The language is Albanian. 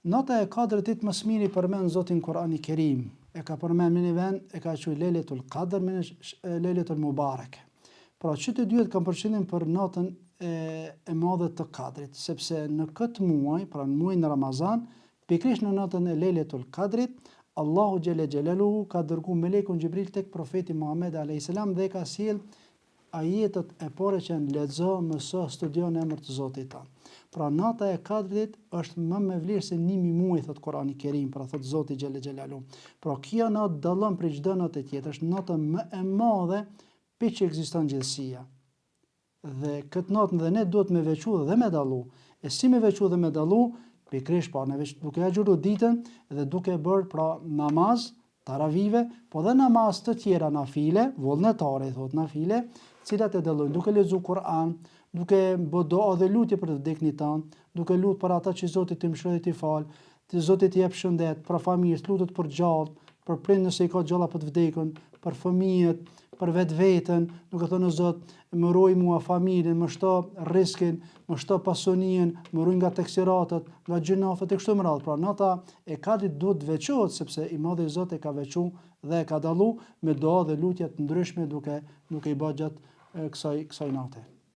Nata e Kadrit më së miri përmend Zoti n'Kur'ani Kerim, e ka përmend në një vend e ka quajt Lejletul Kadr, në një Lejletul Mubarek. Pra që të dyjet kanë për qëllim për natën e, e madhe të Kadrit, sepse në këtë muaj, pra në muajin Ramazan, pikërisht në natën e Lejletul Kadrit, Allahu xhele xhelaluhu ka dërgu melekun Xhibril tek profeti Muhammed a.s. dhe ka sjell Ajetet e para që janë lexo, mëso, studio në emër të Zotit tënd. Pra nata e Kadrit është më me vlerë se 1000 muaj thot Kurani Kerim, pra thot Zoti xhele xhelalu. Pra kjo natë dallon prej çdo nate tjetër, është nata më e madhe prej që ekziston gjithësia. Dhe këtë natë dhe ne duhet me veçu dhe me dallu. E si me veçu dhe me dallu, pikërisht pra ne veç duke agjëru ditën dhe duke bërë pra namaz taravive, po dhe namaz të tjera nafile, vullnetare i thotë nafile, cilat e dallojnë duke lexu Kur'an, duke bë dua dhe lutje për të vdeknit tanë, duke lut për ata që Zoti t'i mëshirojë dhe t'i falë, të Zoti t'i jep shëndet, për familjes, lutet për gjallë, për prind nëse i ka gjallë apo të vdekun, për fëmijët, për vetveten, duke thënë o Zot, më ruaj mua familjen, më shto rriskin, më shto pasuninë, më ruaj nga teksiratet, nga gjynafet e kështu me radhë. Pra nata e Kadrit duhet të veçohet sepse i madhi Zot e ka veçu dhe e ka dallu me dua dhe lutje të ndryshme duke duke i bërë gjatë kësaj kësaj nate.